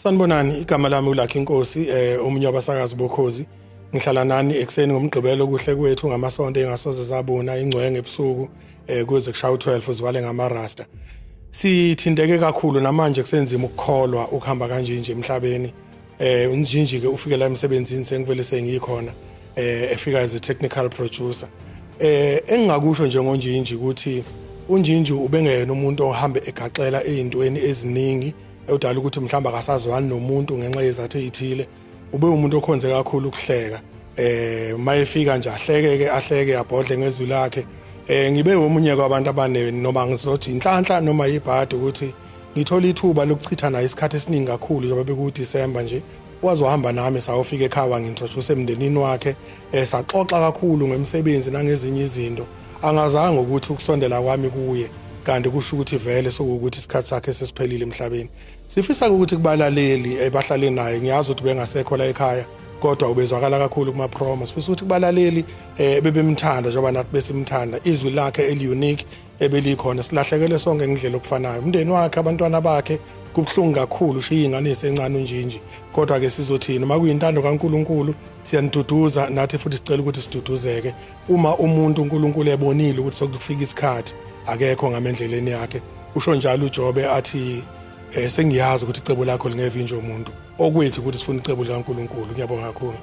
Sanibonani, igama lami uLucky Nkosi, omunye wabasakazi bokhozi. Ngihlala nani ekuseni ngomgqibelo kuhle kwethu, ngamasonto engasoze zabona ingcwenge ebusuku, kuze kushaya u12 uzwale ngamarasta. Sithindeke kakhulu namanje, kusenzima ukukholwa ukuhamba kanje nje emhlabeni. Unjinji ke ufike la emsebenzini sengivele sengikhona, efika as a technical producer. Engingakusho nje ngonjinji ukuthi unjinji ubengeyena umuntu ohambe egaxela ezintweni eziningi odala ukuthi mhlawumbe akasazwani nomuntu ngenxa yezathu ezithile. Ube umuntu okhonze kakhulu ukuhleka. Mayefika nje ahlekeke, ahleke, abhodle ngezwi lakhe. Ngibe omunye kwabantu abane noma ngizothi inhlanhla noma ibhadi ukuthi ngithola ithuba lokuchitha naye isikhathi esiningi kakhulu, njengoba beku December nje. Waze wahamba nami sawufika ekhaya, wangintroduce emndenini wakhe, saxoxa kakhulu ngemisebenzi nangezinye izinto. Angazange ukuthi ukusondela kwami kuye kanti kusho ukuthi vele sokuthi isikhathi sakhe sesiphelile emhlabeni. Sifisa ukuthi kubalaleli ebahlale naye, ngiyazi ukuthi bengasekho la ekhaya kodwa ubezwakala kakhulu kuma promo. Sifisa ukuthi kubalaleli bebemthanda njengoba nathi besimthanda, izwi lakhe eliunique ebelikhona. Silahlekele sonke ngendlela okufanayo, umndeni wakhe, abantwana bakhe, kubuhlungu kakhulu ushiya ingane esencane unjinji. Kodwa ke sizothini uma kuyintando kaNkuluNkulu? Siyaniduduza nathi futhi sicela ukuthi siduduzeke uma umuntu uNkulunkulu ebonile ukuthi sokufika isikhathi akekho ngamendleleni yakhe. Usho njalo uJobe athi, sengiyazi ukuthi icebo lakho lingevinje umuntu. Okwethu ukuthi sifuna icebo likaNkuluNkulu. Ngiyabonga kakhulu.